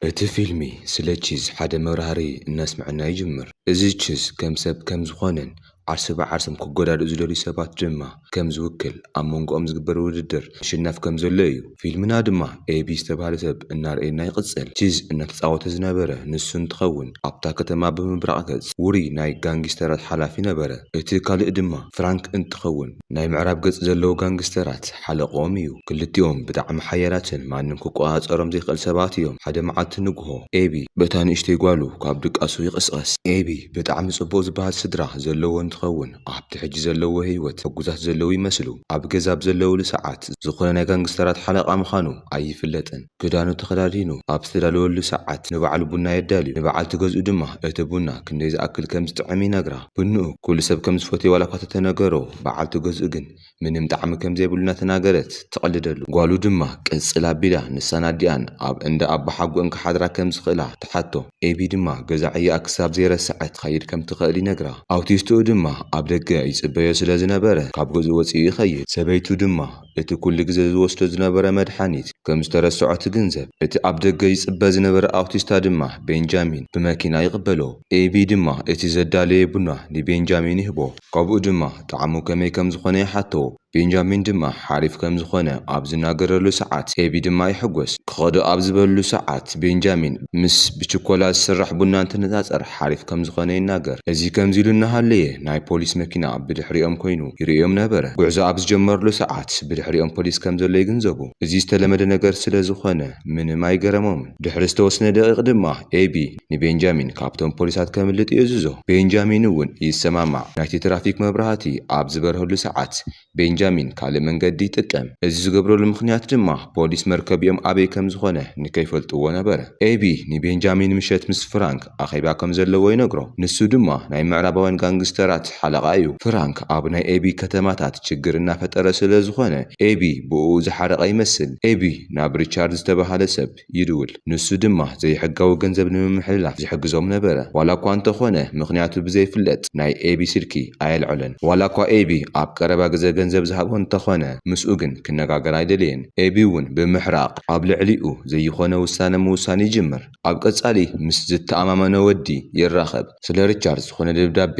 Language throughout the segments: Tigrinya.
እቲ ፊልሚ ስለ ቺዝ ሓደ መብራህርሂ እናስምዐና ይጅምር። እዚ ቺዝ ከም ሰብ ከም ዝኾነን ዓርሲ ብዓርሶም ክጎዳድኡ ዝደልዩ ሰባት ድማ ከም ዝውክል ኣብ መንጎኦም ዝግበር ውድድር ምሽናፍ ከም ዘሎ እዩ። ፊልምና ድማ ኤቢ ዝተባህለ ሰብ እናርኣየና ይቕጽል። ቺዝ እናተጻወተ ዝነበረ ንሱ እንትኸውን ኣብታ ከተማ ብምብራቕ ገጽ ውሩይ ናይ ጋንጊስተራት ሓላፊ ነበረ። እቲ ካልእ ድማ ፍራንክ እንትኸውን ናይ ምዕራብ ገጽ ዘለዉ ጋንግስተራት ሓለቕኦም እዩ። ክልቲኦም ብጣዕሚ ሓያላትን ማንም ክቆጻጸሮም ዘይክእል ሰባት እዮም። ሓደ መዓልቲ ንግሆ ኤቢ በታ ንእሽተይ ጓሉ ካብ ድቃሱ ይቕስቐስ። ኤቢ ብጣዕሚ ጽቡቕ ዝበሃል ስድራ ዘለዎ እንትኸውን ኣብቲ ሕጂ ዘለዎ ህይወት ሕጉሳት ዘለዉ ይመስሉ። ኣብ ገዛ ኣብ ዘለውሉ ሰዓት ዝኾነ ናይ ጋንግስተራት ሓለቓ ምዃኑ ኣይፍለጥን። ክዳኑ ተኸዳዲኑ ኣብ ዝተዳለወሉ ሰዓት ንባዕሉ ቡና የዳልዩ። ንበዓልቲ ገዝኡ ድማ እቲ ቡና ክንደይ ዝኣክል ከም ዝጥዕም ይነግራ። ብንኡ ኩሉ ሰብ ከም ዝፈትዮ ዋላ እኳ ተተነገሮ፣ በዓልቲ ገዝኡ ግን ምንም ጣዕሚ ከም ዘይብሉ እናተናገረት ትቐልደሉ። ጓሉ ድማ ቅጽል ኣቢላ ንሳን ኣዲኣን ኣብ እንዳ ኣባሓጎአን ክሓድራ ከም ዝኽእላ ትሓቶ። ኤቢ ድማ ገዛ ዕያኣ ክሳብ ዘይረስዐት ትኸይድ ከም ትኽእል ይነግራ። ኣውቲስትኡ ድማ ኣብ ደገ ይጽበዮ ስለ ዝነበረ ካብ ገዝኡ ወጺኡ ይኸይድ። ሰበይቱ ድማ እቲ ኩሉ ግዜ ዝወስዶ ዝነበረ መድሓኒት ከም ዝተረስዖ ትግንዘብ። እቲ ኣብ ደገ ይጽበ ዝነበረ ኣውቲስታ ድማ ቤንጃሚን ብመኪና ይቕበሎ። ኤቢ ድማ እቲ ዘዳለየ ቡና ንቤንጃሚን ይህቦ። ካብኡ ድማ ጣዕሙ ከመይ ከም ዝኾነ ይሓቶ። ቤንጃሚን ድማ ሓሪፍ ከም ዝኾነ ኣብ ዝናገረሉ ሰዓት ኤቢ ድማ ይሕጎስ። ክኸዱ ኣብ ዝበሉ ሰዓት ቤንጃሚን ምስ ብችኮላ ዝስራሕ ቡና እንትነጻጸር ሓሪፍ ከም ዝኾነ ይናገር። እዚ ከምዚ ኢሉ እናሃለየ ናይ ፖሊስ መኪና ብድሕሪኦም ኮይኑ ይርእዮም ነበረ። ጉዕዞ ኣብ ዝጀመርሉ ሰዓት ብድሕሪኦም ፖሊስ ከም ዘሎ ይግንዘቡ። እዚ ዝተለመደ ነገር ስለ ዝኾነ ምንም ኣይገረሞምን። ድሕሪ ዝተወሰነ ደቂቕ ድማ ኤቢ ንቤንጃሚን ካብቶም ፖሊሳት ከምልጥ ይእዝዞ። ቤንጃሚን እውን ይሰማማዕ። ናይቲ ትራፊክ መብራህቲ ኣብ ዝበርሀሉ ሰዓት ቤንጃሚን ካልእ መንገዲ ይጥቀም። እዚ ዝገብረሉ ምኽንያት ድማ ፖሊስ መርከቢኦም ኣበይ ከም ዝኾነ ንከይፈልጥዎ ነበረ። ኤቢ ንቤንጃሚን ምሸት ምስ ፍራንክ ኣኼባ ከም ዘለዎ ይነግሮ። ንሱ ድማ ናይ ምዕራባውያን ጋንግስተራት ሓለቓ እዩ። ፍራንክ ኣብ ናይ ኤቢ ከተማታት ችግር እናፈጠረ ስለ ዝኾነ ኤቢ ብኡ ዝሓረቐ ይመስል። ኤቢ ናብ ሪቻርድ ዝተባህለ ሰብ ይድውል። ንሱ ድማ ዘይሕጋዊ ገንዘብ ንምምሕልላፍ ዝሕግዞም ነበረ። ዋላ እኳ እንተኾነ ምኽንያቱ ብዘይፍለጥ ናይ ኤቢ ስልኪ ኣየልዐሎን። ዋላ እኳ ኤቢ ኣብ ቀረባ ግዜ ገንዘብ ዝሃቦ እንተኾነ ምስኡ ግን ክነጋገር ኣይደለየን። ኤቢ እውን ብምሕራቕ ኣብ ልዕሊኡ ዘይኾነ ውሳነ ምውሳን ይጅምር። ኣብ ቀጻሊ ምስ ዝተኣማመኖ ወዲ ይራኸብ። ስለ ሪቻርድ ዝኾነ ደብዳቤ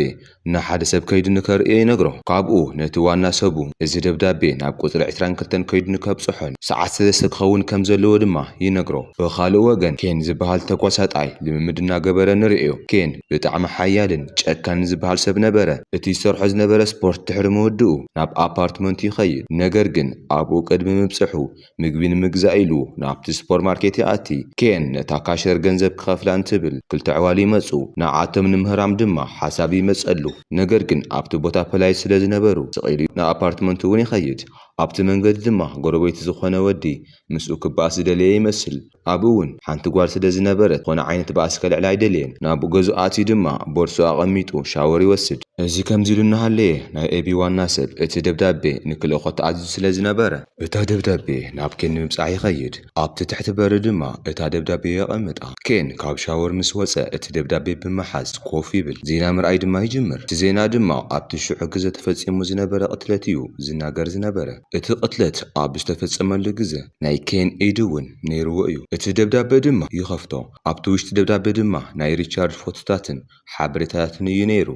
ንሓደ ሰብ ከይዱ ንከርእዮ ይነግሮ። ካብኡ ነቲ ዋና ሰቡ እዚ ደብዳቤ ናብ ቁጽሪ ዕስራን ክልተን ከይዱ ንከብጽሖን ሰዓት ሰለስተ ክኸውን ከም ዘለዎ ድማ ይነግሮ። ብኻልእ ወገን ኬን ዝበሃል ተጓሳጣይ ልምምድ እናገበረ ንርእዮ። ኬን ብጣዕሚ ሓያልን ጨካንን ዝበሃል ሰብ ነበረ። እቲ ዝሰርሖ ዝነበረ ስፖርት ድሕሪ ምውድኡ ናብ ኣፓርትመንቱ ይኸይድ። ነገር ግን ኣብኡ ቅድሚ ምብጽሑ ምግቢ ንምግዛእ ኢሉ ናብቲ ሱፐርማርኬት ይኣቲ። ኬን ነታ ካሸር ገንዘብ ክኸፍላ እንትብል ክልተ ኣዕዋል ይመጹ። ንዓቶም ንምህራም ድማ ሓሳብ ይመጸሉ። ነገር ግን ኣብቲ ቦታ ፈላይ ስለ ዝነበሩ ስቕ ኢሉ ናብ ኣፓርትመንቱ እውን ይኸይድ። ኣብቲ መንገዲ ድማ ጎረቤቱ ዝኾነ ወዲ ምስኡ ክበኣስ ዝደለየ ይመስል። ኣብኡ እውን ሓንቲ ጓል ስለ ዝነበረት ዝኾነ ዓይነት ባእሲ ከልዕል ኣይደለየን። ናብ ገዝኡ ኣትዩ ድማ ቦርሱ ኣቐሚጡ ሻወር ይወስድ። እዚ ከምዚ ኢሉ እናሃለየ ናይ ኤቢ ዋና ሰብ እቲ ደብዳቤ ንክልእኾ ተኣዚዙ ስለ ዝነበረ በታ ደብዳቤ ናብ ኬን ንምብጻሕ ይኸይድ። ኣብቲ ትሕቲ በሪ ድማ እታ ደብዳቤ የቐምጣ። ኬን ካብ ሻወር ምስ ወጸ እቲ ደብዳቤ ብምሓዝ ኮፍ ይብል። ዜና ምርኣይ ድማ ይጅምር። እቲ ዜና ድማ ኣብቲ ሽዑ ግዜ ተፈጺሙ ዝነበረ ቅትለት እዩ ዝናገር ዝነበረ። እቲ ቅትለት ኣብ ዝተፈጸመሉ ግዜ ናይ ኬን ኢድ እውን ነይርዎ እዩ። እቲ ደብዳቤ ድማ ይኸፍቶ። ኣብቲ ውሽጢ ደብዳቤ ድማ ናይ ሪቻርድ ፎቶታትን ሓበሬታታትን እዩ ነይሩ።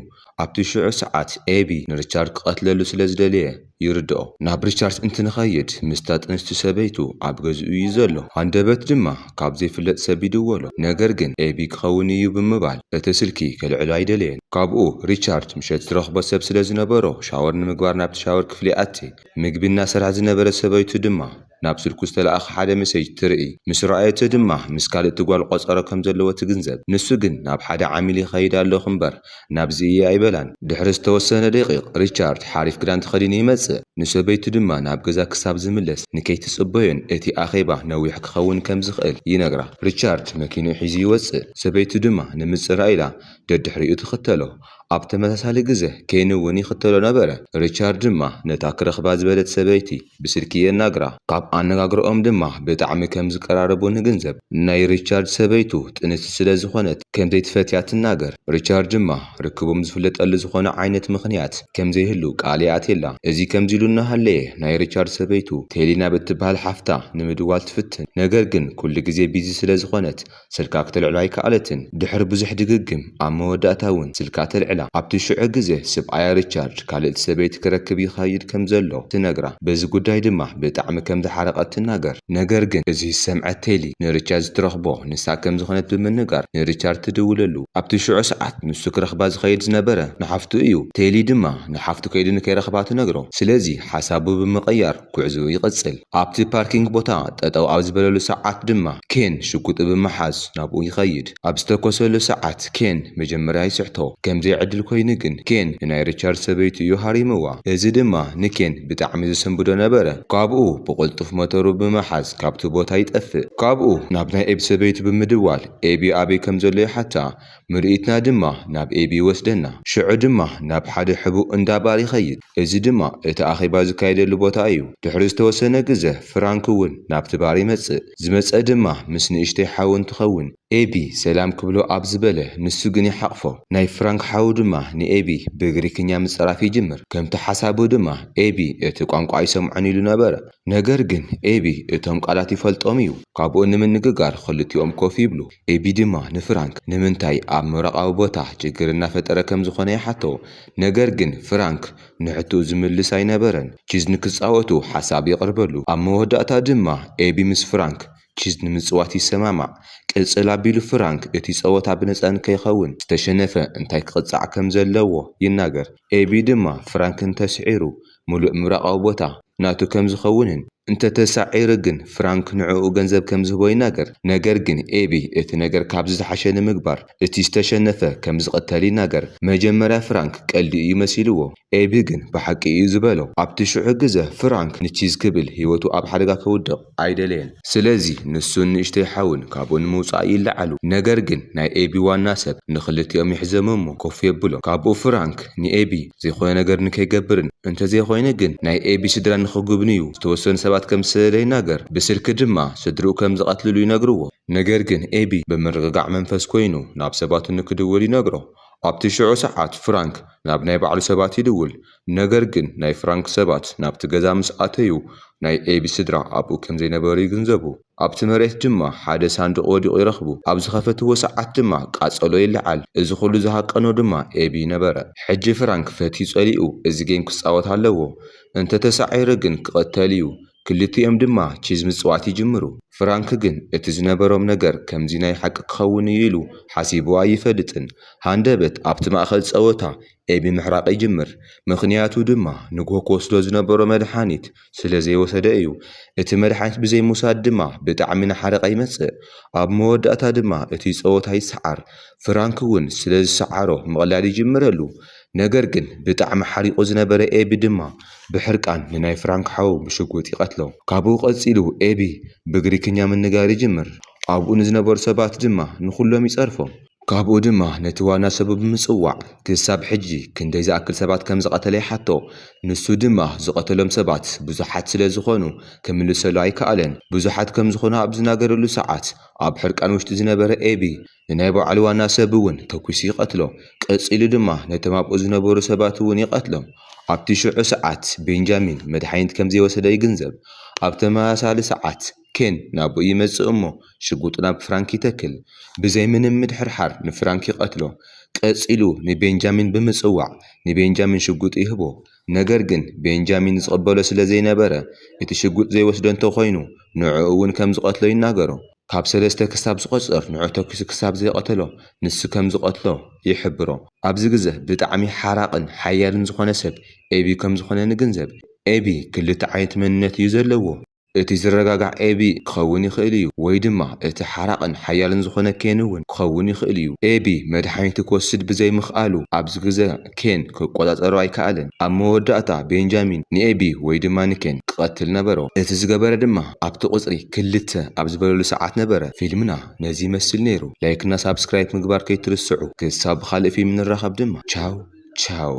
ኣብቲ ሽዑ ሰዓት ኤቢ ንሪቻርድ ክቐትለሉ ስለ ዝደለየ ይርድኦ። ናብ ሪቻርድ እንትንኸይድ ምስታ ጥንስቲ ሰበይቱ ኣብ ገዝኡ እዩ ዘሎ። ሃንደበት ድማ ካብ ዘይፍለጥ ሰብ ይድወሎ። ነገር ግን ኤቢ ክኸውን እዩ ብምባል እቲ ስልኪ ከልዕሎ ኣይደለየን። ካብኡ ሪቻርድ ምሸት ዝረኽቦ ሰብ ስለ ዝነበሮ ሻወር ንምግባር ናብቲ ሻወር ክፍሊ ኣቲ። ምግቢ እናሰርሐ ዝነበረ ሰበይቱ ድማ ናብ ስልኩ ዝተለኣኸ ሓደ መሴጅ ትርኢ። ምስ ረኣየቶ ድማ ምስ ካልእቲ ጓል ቆጸሮ ከም ዘለዎ ትግንዘብ። ንሱ ግን ናብ ሓደ ዓሚል ይኸይድ ኣለኹ እምበር ናብዚ እየ ኣይበላን። ድሕሪ ዝተወሰነ ደቂቕ ሪቻርድ ሓሪፍ ክዳን ተኸዲኑ ይመጽእ። ንሰበይቱ ድማ ናብ ገዛ ክሳብ ዝምለስ ንከይትጽበዮን እቲ ኣኼባ ነዊሕ ክኸውን ከም ዝኽእል ይነግራ። ሪቻርድ መኪንኡ ሒዙ ይወጽእ። ሰበይቱ ድማ ንምጽራይ ኢላ ደድሕሪኡ ትኽተሎ። ኣብ ተመሳሳሊ ግዜ ኬን እውን ይኽተሎ ነበረ። ሪቻርድ ድማ ነታ ክረኽባ ዝበለት ሰበይቲ ብስልኪ የናግራ። ካብ ኣነጋግረኦም ድማ ብጣዕሚ ከም ዝቀራረቡ ንግንዘብ። ናይ ሪቻርድ ሰበይቱ ጥንስቲ ስለ ዝኾነት ከም ዘይትፈትያ ትናገር። ሪቻርድ ድማ ርክቦም ዝፍለጠሉ ዝኾነ ዓይነት ምኽንያት ከም ዘይህሉ ቃል ይኣትየላ። እዚ ከምዚ ኢሉ እናሃለየ ናይ ሪቻርድ ሰበይቱ ቴሊ ናብ እትበሃል ሓፍታ ንምድዋል ትፍትን። ነገር ግን ኩሉ ግዜ ቢዚ ስለ ዝኾነት ስልካ ክተልዕሎ ኣይከኣለትን። ድሕሪ ብዙሕ ድግግም ኣብ መወዳእታ እውን ስልካ ተልዕላ። ኣብቲ ሽዑ ግዜ ስብኣያ ሪቻርድ ካልእቲ ሰበይቲ ክረክብ ይኸይድ ከም ዘሎ ትነግራ። በዚ ጉዳይ ድማ ብጣዕሚ ከም ዝሓረቐት ትናገር። ነገር ግን እዚ ዝሰምዐት ቴሊ ንሪቻርድ ዝትረኽቦ ንሳ ከም ዝኾነት ብምንጋር ንሪቻርድ ትድውለሉ። ኣብቲ ሽዑ ሰዓት ንሱ ክረኽባ ዝኸይድ ዝነበረ ንሓፍቱ እዩ። ቴሊ ድማ ንሓፍቱ ከይዱ ንከይረኽባ ትነግሮ። ስለዚ ሓሳቡ ብምቕያር ጉዕዞኡ ይቕጽል። ኣብቲ ፓርኪንግ ቦታ ጠጠው ኣብ ዝበለሉ ሰዓት ድማ ኬን ሽጉጡ ብምሓዝ ናብኡ ይኸይድ። ኣብ ዝተኮሰሉ ሰዓት ኬን መጀመርያ ይስሕቶ። ከም ዘይዕድል ኮይኑ ግን ኬን ንናይ ሪቻርድ ሰበይቱ እዩ ሃሪምዋ። እዚ ድማ ንኬን ብጣዕሚ ዘሰንብዶ ነበረ። ካብኡ ብቕልጡፍ ሞተሩ ብምሓዝ ካብቲ ቦታ ይጠፍእ። ካብኡ ናብ ናይ ኤቢ ሰበይቱ ብምድዋል ኤቢ ኣበይ ከም ዘሎ ይሓታ። ምርኢትና ድማ ናብ ኤቢ ይወስደና። ሽዑ ድማ ናብ ሓደ ሕቡእ እንዳ ባር ይኸይድ። እዚ ድማ እቲ ኣኼባ ዝካየደሉ ቦታ እዩ። ድሕሪ ዝተወሰነ ግዜ ፍራንክ እውን ናብቲ ባር ይመጽእ። ዝመጸ ድማ ምስ ንእሽተይ ሓው እንትኸውን ኤቢ ሰላም ክብሎ ኣብ ዝበለ ንሱ ግን ይሓቕፎ። ናይ ፍራንክ ሓው ድማ ንኤቢ ብግሪክኛ ምጽራፍ ይጅምር። ከምቲ ሓሳቡ ድማ ኤቢ እቲ ቋንቋ ኣይሰምዖን ኢሉ ነበረ። ነገር ግን ኤቢ እቶም ቃላት ይፈልጦም እዩ። ካብኡ ንምንግጋር ክልቲኦም ኮፍ ይብሉ። ኤቢ ድማ ንፍራንክ ንምንታይ ኣብ ምብራቓዊ ቦታ ችግር እናፈጠረ ከም ዝኾነ ይሓቶ። ነገር ግን ፍራንክ ንሕትኡ ዝምልስ ኣይነበረን። ቺዝ ንክጻወቱ ሓሳብ የቕርበሉ። ኣብ መወዳእታ ድማ ኤቢ ምስ ፍራንክ ቺዝ ንምጽዋት ይሰማማዕ። ቅጽል ኣቢሉ ፍራንክ እቲ ጸወታ ብነጻ ንከይኸውን ዝተሸነፈ እንታይ ክቕጻዕ ከም ዘለዎ ይናገር። ኤቢ ድማ ፍራንክ እንተስዒሩ ምሉእ ምብራቓዊ ቦታ ናቱ ከም ዝኸውንን እንተተሳዒሩ ግን ፍራንክ ንዕኡ ገንዘብ ከም ዝህቦ ይናገር። ነገር ግን ኤቢ እቲ ነገር ካብ ዝሓሸ ንምግባር እቲ ዝተሸነፈ ከም ዝቕተል ይናገር። መጀመርያ ፍራንክ ቀልዲ እዩ መሲልዎ። ኤቢ ግን ብሓቂ እዩ ዝበሎ። ኣብቲ ሽዑ ግዜ ፍራንክ ንቺዝ ክብል ህይወቱ ኣብ ሓደጋ ከውድቕ ኣይደለየን። ስለዚ ንሱን ንእሽተይ ሓውን ካብኡ ንምውጻእ ይለዓሉ። ነገር ግን ናይ ኤቢ ዋና ሰብ ንኽልቲኦም ይሕዞም እሞ ኮፍ የብሎ። ካብኡ ፍራንክ ንኤቢ ዘይኮነ ነገር ንከይገብርን እንተዘይኮይነ ግን ናይ ኤቢ ስድራ ንኽጉብንዩ ዝተወሰኑ ሰባት ከም ዝሰደደ ይናገር። ብስልኪ ድማ ስድርኡ ከም ዝቐትልሉ ይነግርዎ። ነገር ግን ኤቢ ብምርግጋዕ መንፈስ ኮይኑ ናብ ሰባቱ ንክድውል ይነግሮ። ኣብቲ ሽዑ ሰዓት ፍራንክ ናብ ናይ ባዕሉ ሰባት ይድውል። ነገር ግን ናይ ፍራንክ ሰባት ናብቲ ገዛ ምስ ኣተዩ ናይ ኤቢ ስድራ ኣብኡ ከም ዘይነበሩ ይግንዘቡ። ኣብቲ መሬት ድማ ሓደ ሳንዱቕ ወዲቑ ይረኽቡ። ኣብ ዝኸፈትዎ ሰዓት ድማ ቃጸሎ ይለዓል። እዚ ኩሉ ዝሃቀኖ ድማ ኤቢ ነበረ። ሕጂ ፍራንክ ፈትዩ ጸሊኡ እዚ ጌም ክጻወት ኣለዎ። እንተተሳዒሩ ግን ክቐተል እዩ። ክልቲኦም ድማ ቺዝ ምጽዋት ይጅምሩ። ፍራንክ ግን እቲ ዝነበሮም ነገር ከምዚ ናይ ሓቂ ክኸውን እዩ ኢሉ ሓሲቡ ኣይፈልጥን። ሃንደበት ኣብቲ ማእከል ጸወታ ኤቢ ምሕራቕ ይጅምር። ምኽንያቱ ድማ ንግሆ ክወስዶ ዝነበሮ መድሓኒት ስለ ዘይወሰደ እዩ። እቲ መድሓኒት ብዘይምውሳድ ድማ ብጣዕሚ ንሓረቐ ይመጽእ። ኣብ መወዳእታ ድማ እቲ ጸወታ ይሰዓር። ፍራንክ እውን ስለ ዝሰዓሮ ምቕላድ ይጅምረሉ። ነገር ግን ብጣዕሚ ሓሪቑ ዝነበረ ኤቢ ድማ ብሕርቃን ንናይ ፍራንክ ሓው ብሽጉጥ ይቐትሎ። ካብኡ ቀጺሉ ኤቢ ብግሪክኛ ምንጋር ይጅምር። ኣብኡ ንዝነበሩ ሰባት ድማ ንኹሎም ይጸርፎም። ካብኡ ድማ ነቲ ዋና ሰቡ ብምጽዋዕ ክሳብ ሕጂ ክንደይ ዝኣክል ሰባት ከም ዝቐተለ ይሓቶ። ንሱ ድማ ዝቐተሎም ሰባት ብዙሓት ስለ ዝኾኑ ክምልሰሉ ኣይከኣለን። ብዙሓት ከም ዝኾኑ ኣብ ዝናገረሉ ሰዓት ኣብ ሕርቃን ውሽጢ ዝነበረ ኤቢ ንናይ ባዕሉ ዋና ሰብ እውን ተኲሱ ይቐትሎ። ቀጺሉ ድማ ነቶም ኣብኡ ዝነበሩ ሰባት እውን ይቐትሎም። ኣብቲ ሽዑ ሰዓት ቤንጃሚን መድሓኒት ከም ዘይወሰደ ይግንዘብ። ኣብ ተመሳሳሊ ሰዓት ኬን ናብኡ ይመጽእ እሞ ሽጉጡ ናብ ፍራንክ ይተክል። ብዘይ ምንም ምድሕርሓር ንፍራንክ ይቐትሎ። ቀጺሉ ንቤንጃሚን ብምጽዋዕ ንቤንጃሚን ሽጉጡ ይህቦ። ነገር ግን ቤንጃሚን ዝቕበሎ ስለ ዘይነበረ እቲ ሽጉጥ ዘይወስዶ እንተኾይኑ ንዕኡ እውን ከም ዝቐትሎ ይናገሮ። ካብ ሰለስተ ክሳብ ዝቖጽር ንዑ ተኲሱ ክሳብ ዘይቐተሎ ንሱ ከም ዝቐትሎ ይሕብሮ። ኣብዚ ግዘ ብጣዕሚ ሓራቕን ሓያልን ዝኾነ ሰብ ኤቢ ከም ዝኾነ ንግንዘብ። ኤቢ ክልተ ዓይነት መንነት እዩ ዘለዎ። እቲ ዝረጋጋዕ ኤቢ ክኸውን ይኽእል እዩ፣ ወይ ድማ እቲ ሓራቕን ሓያልን ዝኾነ ኬን እውን ክኸውን ይኽእል እዩ። ኤቢ መድሓኒት ክወስድ ብዘይምኽኣሉ ኣብዚ ግዜ ኬን ክቆጻጸሮ ኣይከኣለን። ኣብ መወዳእታ ቤንጃሚን ንኤቢ ወይ ድማ ንኬን ክቐትል ነበሮ። እቲ ዝገበረ ድማ ኣብቲ ቁጽሪ ክልተ ኣብ ዝበለሉ ሰዓት ነበረ። ፊልምና ነዚ ይመስል ነይሩ። ላይክና ሳብስክራይብ ምግባር ከይትርስዑ። ክሳብ ብኻልእ ፊልም ንራኸብ ድማ ቻው ቻው።